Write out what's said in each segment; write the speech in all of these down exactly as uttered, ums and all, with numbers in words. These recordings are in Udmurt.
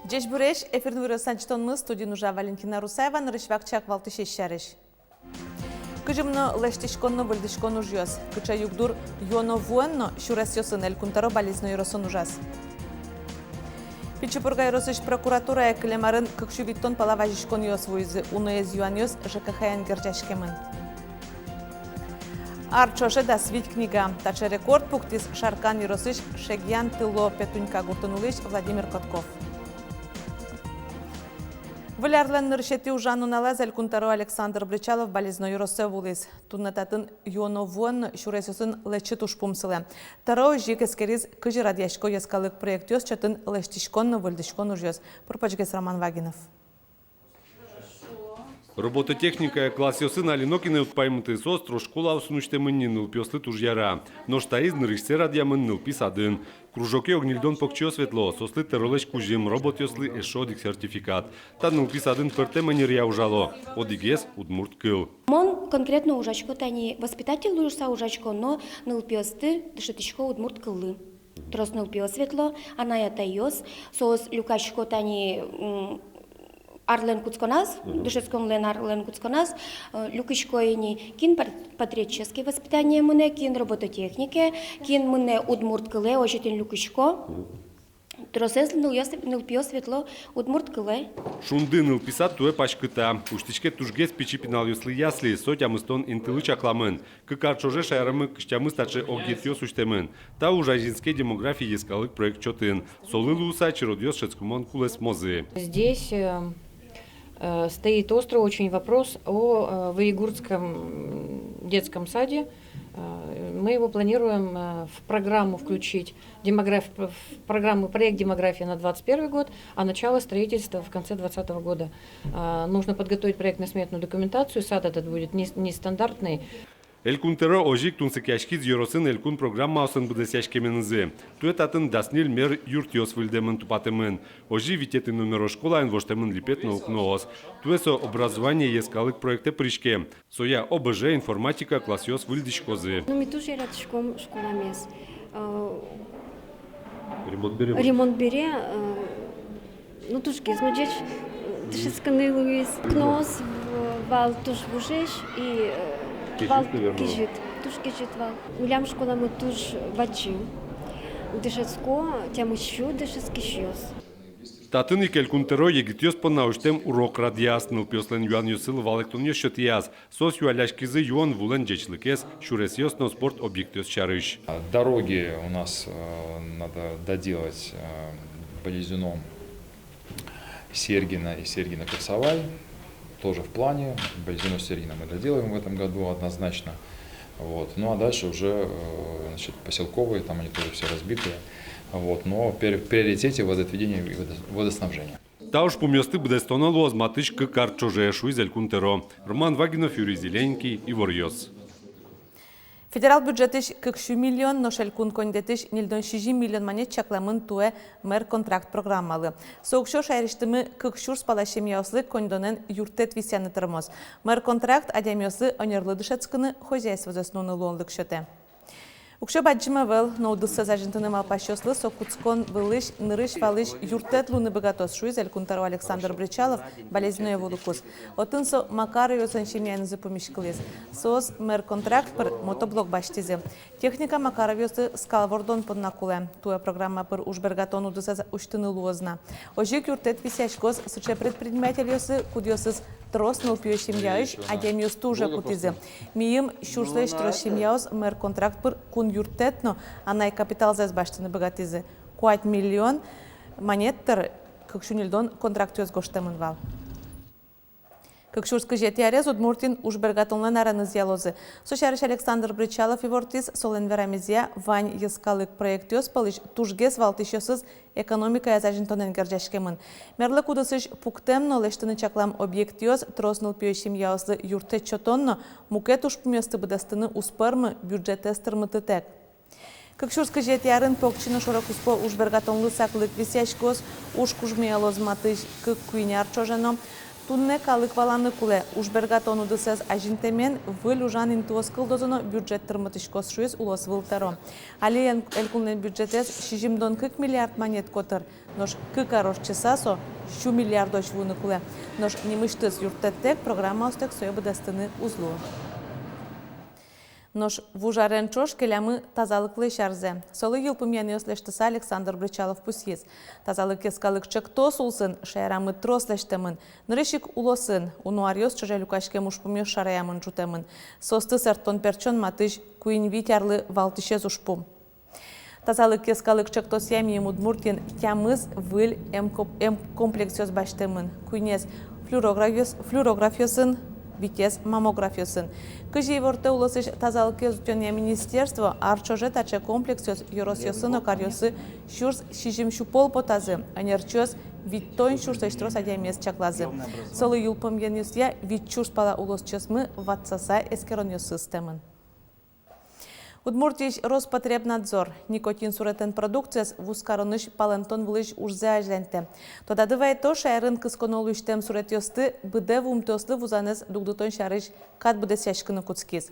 Ӟечбуресь! Эфирын «Иворъёс» адӟытонмы, студиын ужа Валентина Русаева. Нырысь вакчияк валтӥсез сярысь. Кызьы мыно лэсьтӥськон но выльдӥськон ужъёс? Кыӵе югдур юоно вуэн но сюресъёсын? Элькун тӧро Балезино ёросын ужаз. Пичи Пурга ёросысь прокуратурае кылем арын кык сю витьтон пала вазиськонъёс вуизы. Уноез юанъёс ЖКХ-ен герӟаськемын. Ар ӵоже дас вить книга. Таӵе рекорд пуктӥз Шаркан ёросысь Шегьян-Тыло Петунька гуртын улӥсь Владимир Котков. Выль арлэн нырысетӥ ужан нуналаз Элькун тӧро Александр Бречалов Балезино ёросэ вуылӥз. Туннэ татын юоно вуэн но сюресъёсын лэчыт ужпум сылэ. Тӧро озьы ик эскериз, кызьы радъясько йӧскалык проектъёс чотын лэсьтӥськон но выльдӥськон ужъёс. Пыр-почгес Роман Вагинов. Робототехникая классъёсын али нокин ӧй уд паймыты, соос трос школаосын усьтэмын ни, нылпиослы туж яра. Нош таиз нырысьсэ радъямын нылпи садын. Кружоке ог ньыльдон покчиос ветло, соослы тӧролэсь кузьым, роботъёслы эшшо одӥг сертификат. Та нылпи садын пӧртэм ӧнеръя ужало, одӥгез — удмурт кыл. Мон конкретно ужасько тани, воспитатель луыса ужасько, но нылпиосты дышетӥсько удмурт кыллы. Трос нылпиос ветло, анай-атайёс, соос люкасько тани, м, арлэн кутсконаз, дышетсконлэн арлэн кутсконаз, э, люкисько ини, кин пар-, патриотическое воспитание мынэ, кин робототехнике, кин мынэ удмурт кылэ, озьы тӥни люкисько. Тросэз нылъёс, нылпиос ветло удмурт кылэ. «Шунды» нылпи сад туэ паськыта. Усьтӥське тужгес пичи пиналъёслы ясли, со тямыстон интылы чакламын. Кык ар ӵоже шаерамы кызь тямыс таӵе огъетъёс усьтэмын. Та уж азинске «Демография» йӧскалык проект чотын. Солы луыса черодъёс шӧдскымон кулэсмозы. Здесь, э, э, стоит острый очень вопрос о, э, Выегуртском, м, детском саде. Э, мы его планируем, э, в программу включить, демограф-, в программу проект «Демография» на двадцать первый год, а начало строительства в конце двадцатого года. А, нужно подготовить проектно-сметную документацию, сад этот будет не-, нестандартный. Элькун тӧро озьы ик тунсыкъяськиз ёросын элькун программаосын быдэсъяськеменызы. Туэ татын дас ньыль мер юртъёс выльдэмын, тупатэмын. Озьы витетӥ номеро школаын воштэмын липет но укноос. Туэ со «Образование» йӧскалык проектэ пыриське. Соя ОБЖ, информатика классъёс выльдӥськозы. Ну, ми туж яратӥськом школамес. Э, ремонт бере, ремонт бере, э, ну, тужгес но ӟеч, э, дышетскыны луиз. Укноос в-, вал туж вужесь и, э, кезьыт, вал, наверное, кезьыт, туж кезьыт вал. Милям школамы туж бадӟым. Дышетско тямыс сю дышетскисьёс. Татын ик Элькун тӧро егитъёс понна усьтэм урок радъяз, нылпиослэн юанъёссылы валэктонъёс сётъяз. Соос юалляськизы юон вулэн ӟечлыкез, сюресъёс но спорт объектъёс сярысь. Дороги у нас, э, надо доделать, э, Балезино, Сергино и Сергино-Курсовая. Тоже в плане. Балезино, Сергино мы доделаем в этом году однозначно. Вот. Ну а дальше уже, э, значит, посёлковые, там они тоже все разбитые. Вот. Но пер-, в приоритете водоотведение и водо-, водоснабжение. Та ужпумъёсты быдэстоно луоз матысь кык ар ӵоже, шуиз Элькун тӧро. Роман Вагинов, Юрий Зелененький, «Иворъёс». Федерал бюджетысь кык сю миллион, нош элькун коньдэтысь ньыльдон сизьым миллион манет чакламын туэ мэр контракт программалы. Со уксё шаерысьтымы кык сюрс пала семьяослы коньдонэн юрттэт висъяны тырмоз. Мэр контракт адямиослы ӧнерлы дышетскыны, хозяйствозэс нуыны луонлык сётэ. Уксё бадӟым ӧвӧл, но удыссэс азинтыны малпасьёслы со кутскон вылысь нырысь валысь юрттэт луыны быгатоз, шуиз Элькун тӧро Александр Бречалов Балезиное вуылыкуз. Отын со Макаровъёслэн семьяенызы пумиськылӥз. Соос мэр контракт пыр мотоблок басьтӥзы. Техника Макаровъёслы скал вордон понна кулэ. Туэ программа пыр ужбергатон удысэз усьтыны луоз на. Озьы ик юрттэт висъяськоз сыӵе предпринимательёслы, кудъёсыз трос нылпиё семьяысь адямиосты уже кутӥзы. Мийым сюрслэсь трос семьяос мэр контракт пыр кун юрттэт но анай капиталзэс басьтыны быгатӥзы. Куать миллион манет тыр кык сю ньыльдон контрактъёс гожтэмын вал. Кык сюрс кызетӥ арез Удмуртиын ужбергатонлэн ареныз ялозы. Со сярысь Александр Бречалов ивортӥз. Солэн верамезъя, вань йӧскалык проектъёс пӧлысь тужгес валтӥсьёсыз экономикаез азинтонэн герӟаськемын. Мерлык удысысь пуктэм но лэсьтыны чаклам объектъёс, трос нылпиё семьяослы юрттэт сётон но мукет ужпумъёсты быдэстыны уз пӧрмы, бюджетэз тырмытытэк. Кык сюрс кызетӥ арын покчи но шоро-куспо ужбергатонлы саклык висъяськоз. Уж кужмоялоз матысь кык-куинь ар ӵоже но. Туннэ калык валаны кулэ, ужбергатон удысэз азинтэмен выль ужан интыос кылдозы но бюджет тырмытӥськоз шуиз улосвыл тӧро. Али эн-, элькунлэн бюджетэз сизьымдон кык миллиард манет котыр, нош кык ар ортчыса со сю миллиардозь вуыны кулэ. Нош нимысьтыз юрттэтэк программаостэк сое быдэстыны уз луы. Нош вуж арен ӵош келямы тазалыклэсь арзэ. Солы йылпумъянъёс лэсьтыса Александр Бречалов пусйиз: тазалык йӧскалык чектос улсын шаерамы трос лэсьтэмын. Нырысь ик улосын уно аръёс ӵоже люкаськем ужпумъёс шараямын ӝутэмын. Соосты сэрттон-пертчон матысь куинь-вить арлы валтӥсез ужпум. Тазалык йӧскалык чектосъя миым Удмуртиын тямыс выль эм-, эмкомплексъёс басьтэмын. Куинез флюорографъёс-, флюорографъёсын, витез маммографъёсын. Кызьы ивортэ улосысь тазалыкез утёнъя министерство, ар ӵоже таӵе комплексъёс ёросъёсы но каръёсы сюрс сизьым сю пол потазы, ӧнерчиос витьтон сюрслэсь трос адямиез чаклазы. Солы йылпумъянъёсъя вить сюрс пала улосчиосмы ватсаса эскеронъёссы ыстэмын. Удмуртиысь Роспотребнадзор никотин суретэн продукциез вузкаронысь палэнтон вылысь ужзэ азьланьтэ. Тодады вайто, шаерын кысконо луисьтэм суретъёсты быдэ вуымтэослы вузанэз дугдытон сярысь кат быдэсъяськыны кутскиз.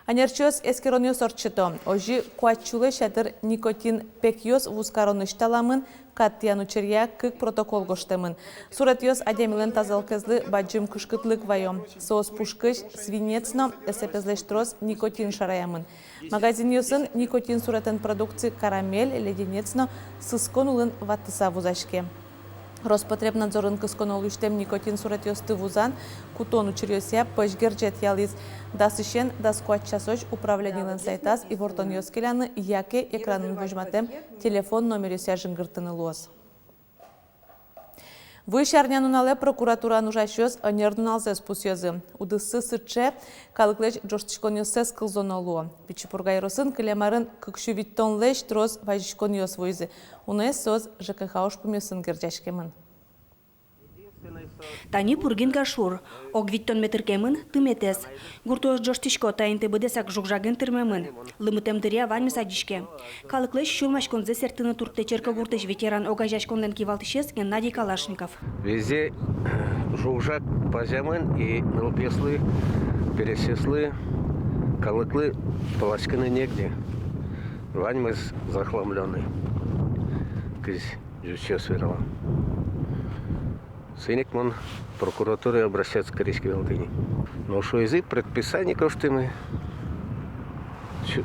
Ӧнерчиос эскеронъёс ортчыто. Озьы куать сюлэсь ятыр никотин пекъёс вузкаронысь таламын, кат тӥян учыръя кык протокол гожтэмын. Суретъёс адямилэн тазалыкезлы бадӟым кышкытлык вайо. Соос пушкысь свинец но эсэпезлэсь трос никотин шараямын. Магазинъёсын никотин суретэн продукци карамель, леденец но сыскон улын ватыса вузаське. Роспотребнадзорын кысконо луисьтэм никотин суретъёсты вузан кутон учыръёсъя пӧсь герӟет ялӥз. Дасысен дас куать часозь управленилэн сайтаз ивортонъёс келяны яке экранын возьматэм телефон номеръёсъя жингыртыны луоз. Вуись арнянуналэ прокуратураын ужасьёс ӧнер нуналзэс пусъёзы. Удыссы сыӵе: калыклэсь ӝожтӥськонъёссэс кылзоно луо. Пичи Пурга ёросын кылем арын кык сю витьтонлэсь трос вазиськонъёс вуизы. Уноез соос ЖКХ ужпумъёсын герӟаськемын. Тани Пургин-Гашур. Ог витьтон метр кемын, тыметэз. Гуртоос ӝожтӥсько, та инты быдэсак жуг-жаген тырмемын. Лымытэм дыръя ваньмыз адӟиське. Калыклэсь сюлмаськонзэ сэрттыны турттэ Черкогуртысь ветеран огазеяськонлэн кивалтӥсез Геннадий Калашников. Везде жуг-жаг пазямын и нылпиослы, пересьёслы, калыклы пыласькыны негде. Ваньмыз захламлённый. Кызь ӟучъёс верало. Соин ик мон прокуратурае обращаться кариськи вал тӥни. Но шуизы, предписание кошкемын. Сю-,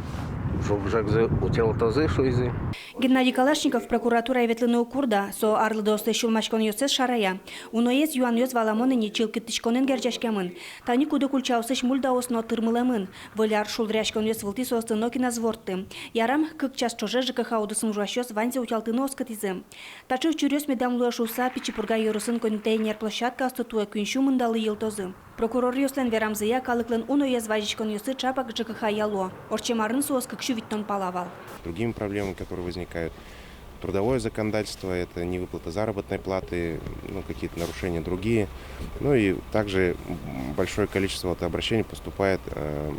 жуг-жагзэ утялтозы, шуизы. Геннадий Калашников прокуратурае ветлыны уг курда, со арлыдоослэсь сюлмаськонъёссэс шарая. Уноез юанъёс валамон ини, чылкыттӥськонэн герӟаськемын. Тани куд-ог ульчаосысь мульдаос но тырмылэмын. Выль ар шулдыръяськонъёс вылтӥ соосты нокин ӧз ворттэ. Ярам, кык час ӵоже ЖКХ удысын ужасьёс ваньзэ утялтыны оскытӥзы. Таӵе учыръёс медам луэ шуыса, Пичи Пурга ёросын контейнер площадкаосты туэ куинь сю мындалы йылтозы. Прокуроръёслэн верамзыя, калыклэн уноез вазиськонъёссы ӵапак ЖКХ-я луо. Ортчем арын соос кык сю витьтон пала вал. Другими проблемами, которые возникают, трудовое законодательство, это невыплата заработной платы, ну, какие-то нарушения другие. Ну и также большое количество вот обращений поступает, эм,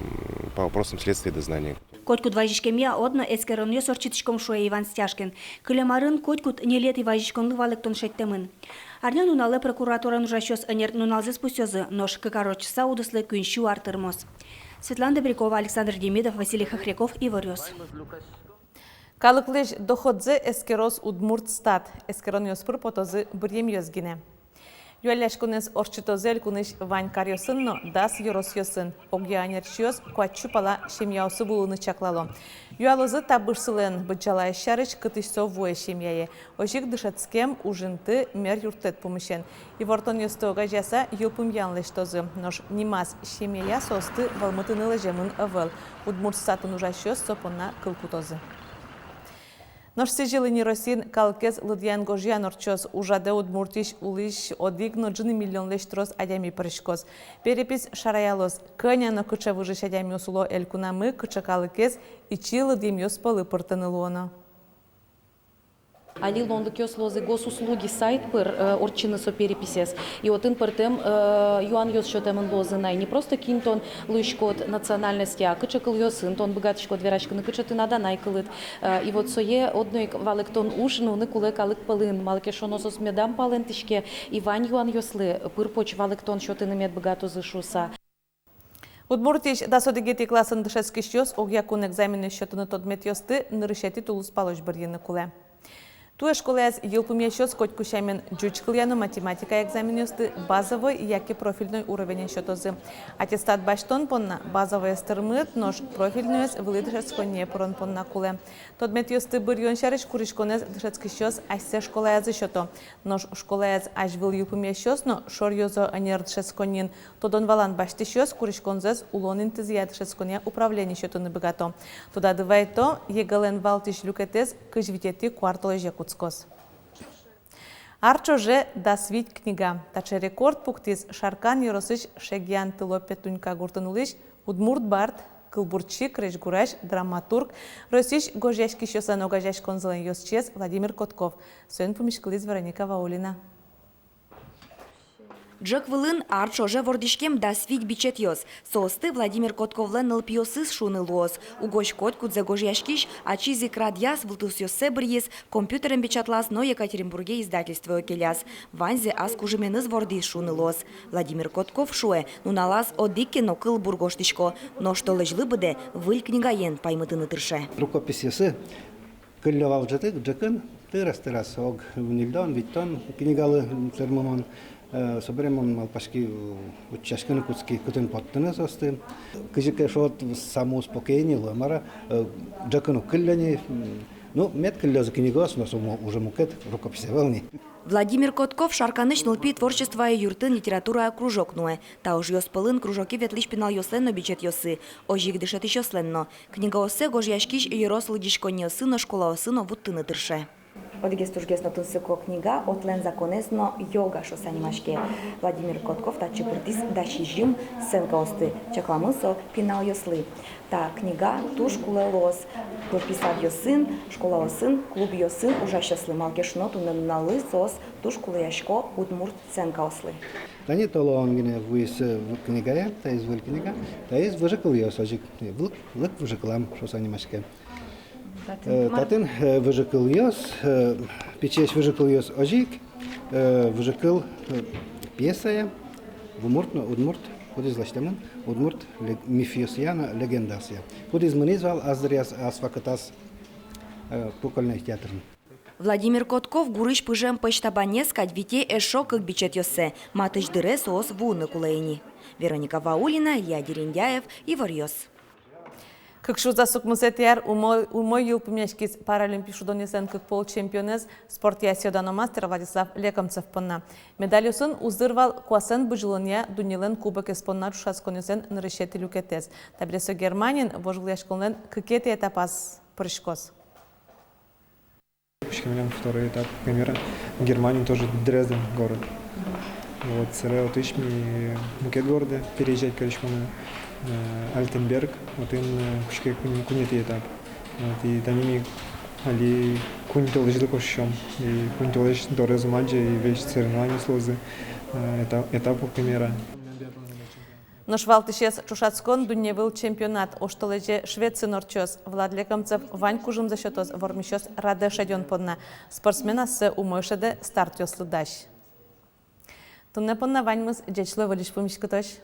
по вопросам следствия и дознания. Котькуд вазиськемъя одно эскеронъёс ортчытӥськом, шуэ Иван Стяжкин. Кылем арын котькуд ньылетӥ вазиськонлы валэктон шедьтэмын. Арнянуналэ прокуратураын ужасьёс ӧнер нуналзэс пусъёзы, нош кык ар ортчыса удыслы куинь сю ар тырмоз. Светлана Добрякова, Александр Демидов, Василий Хохряков, «Иворъёс». Калыклэсь доходзэ эскероз Удмуртстат. Эскеронъёс пыр потозы быръемъёс гинэ. Юалляськонэз ортчытозы элькунысь вань каръёсын но дас ёросъёсын. Огъя ӧнерчиос куать сю пала семьяосы вуылыны чаклало. Юалозы табышсылэн быдӟалаез сярысь, кытысь со вуэ семьяе. Озьы ик дышетскем, уж инты, мер юрттэт пумысен. Ивортонъёсты огазеяса йылпумъян лэсьтозы. Нош нимаз семьяя соосты вӧлмытыны лэземын ӧвӧл. Удмуртстатын ужасьёс со понна кыл кутозы. Нош сӥзьыл ини Россиын калыкез лыдъян-гожъян ортчоз. Ужрадэ Удмуртиысь улӥсь одӥг но ӝыны миллионлэсь трос адями пыриськоз. Перепись шараялоз, кӧня но кыӵе выжысь адямиос уло элькунамы, кыӵе калыкез ичи лыдъемъёс пӧлы пыртыны луоно. Али луонлыкъёс луозы госуслуги сайт пыр, э, ортчыны со переписез. И отын пӧртэм, э, юанъёс сётэмын луозы на. И не просто кин тон луиськод национальностья, а кыӵе кылъёсын тон быгатӥськод вераськыны, кыӵе тынад анай кылыд. Э, и вот сое одно ик валэктон уж нуыны кулэ калык пӧлын, малы ке шуоно соос медам палэнтӥське, и вань юанъёслы пыр-поч валэктон сётыны мед быгатозы шуыса. Удмуртиысь дас одӥгетӥ классын дышетскисьёс огъякун экзаменъёс сётыны тодметъёсты нырысетӥ тулыспалозь бырйыны кулэ. Туэ школаяз йылпумъясьёс котьку сямен ӟуч кылъя но математика экзаменъёсты базовой яке профильной уровенен сётозы. Аттестат басьтон понна базовоез тырмыт, нош профильноез вылӥ дышетсконние пырон понна кулэ. Тодметъёсты бырйон сярысь куриськонэз дышетскисьёс асьсэ школаязы сёто. Нош школаяз азьвыл йылпумъясьёс но шоръёзо ӧнер дышетсконниын тодон-валан басьтӥсьёс куриськонзэс улон интызъя дышетсконъя управление сётыны быгато. Тодады вайто, ЕГЭ-лэн валтӥсь люкетэз кызь витетӥ куартолэзе кутскоз. Ар ӵоже дас вить книга. Таӵе рекорд пуктӥз Шаркан ёросысь Шегьян-Тыло Петунька гуртын улӥсь удмурт бард, кылбурчи, крезьгурась, драматург, Россиысь гожъяськисьёслэн огазеяськонзылэн ёзчиез Владимир Котков. Соин пумиськылӥз Вероника Ваулина. Ӝӧк вылын ар ӵоже вордӥськем дас вить бичетъёс. Соосты Владимир Котковлэн нылпиосыз шуыны луоз. Угось котькудзэ гожъяськись ачиз ик радъяз, вылтусъёссэ быръиз, компьютерен печатлаз но Екатеринбурге издательствое келяз. Ваньзэ ас кужыменыз вордӥз шуыны луоз. Владимир Котков шуэ, нуналаз одӥг ке но кылбур гожтӥсько, нош толэзьлы быдэ выль книгаен паймытыны тырше. Рукописьёсы кыллё вал ӝытык, ӝӧкын, тырас-тырас, ог ньыльдон, витьтон книгалы тырмымон. Э, собере мон малпаськи, э, утчаськыны кутски, кытын поттыны соосты. Кызьы ке шуод, самоуспокоение луэ, мар-а, э, ӝӧкын уг кыллё ни, м, ну, мед кыллёзы книгаос, но со мо-, уже мукет, рукопись ӧвӧл ни. Владимир Котков Шарканысь нылпи творчествоя юртын литературая кружок нуэ. Та ужъёс пӧлын кружоке ветлӥсь пиналъёслэн но бичетъёссы, озьы ик дышетӥсьёслэн но. Книгаоссэ гожъяськись ёрос лыдӟиськонниосы но, школаосы но вуттыны тырше. Одӥгез тужгес но тунсыко книга «Отлэн законэз но йога» шуыса нимаське. Владимир Котков татчы пыртӥз дас сизьым сценкаосты, чакламын со пиналъёслы. Та книга туж кулэ луоз нылпи садъёсын, школаосын, клубъёсын ужасьёслы, малы ке шуоно туннэ нуналлы соос туж кулэясько удмурт сценкаослы. Тани толон гинэ вуиз, э, книгае, таиз выль книга, таиз выжыкылъёс, озьы ик, э, «Лык, лык, выжыкылам» шуыса нимаське. Татын, э, мар-, татын, э, выжыкылъёс, э, пичиесь выжыкылъёс, озьы ик, э, выжыкыл, э, пьесая, вумурт но удмурт, кудӥз лэсьтэмын удмурт лег-, мифъёсъя но легендаосъя. Кудӥз мынӥз вал ас дыръяз, ас вакытаз, э, кукольной театрын. Владимир Котков гурысь пыжем пӧсьтабанэз кадь вите эшшо кык бичетъёссэ, матысь дыре соос вуыны кулэ ини. Вероника Ваулина, Илья Дерендяев, «Иворъёс». Кык сюрс дас укмысэтӥ ар умой, умой йылпумъяськиз паралимпи шудонъёслэн кык пол чемпионэз, спортъя сӥё-дано мастер Владислав Лекомцев понна. Медальёсын узыр вал куасэн бызьылонъя дуннелэн кубокез понна ӵошатсконъёслэн нырысетӥ люкетэз. Табере со Германиын вожвылъяськонлэн кыкетӥ этапаз пыриськоз. Кутскемын второй этап Кубка мира. Германия тоже, Дрезден город. Вот, собере отысь ми мукет городэ переезжать кариськом, э, Альтенберг, отын, э, кутске куинь-, куинетӥ этап. Вот, и тани ми али куинь толэзьлы кошкиськом. И куинь толэзь доры зум адӟе, и весь соревнованиос луозы, э, этап, этап Кубка мира. Нош валтӥсез ӵошатскон — дунневыл чемпионат. Оштолэзе Швециын ортчоз. Влад Лекомцев вань кужымзэ сётоз вормисьёс радэ шедён понна. Спортсмен ассэ умой шедэ, стартъёслы дась. Туннэ понна ваньмыз. Ӟеч луэ, выльысь пумиськытозь.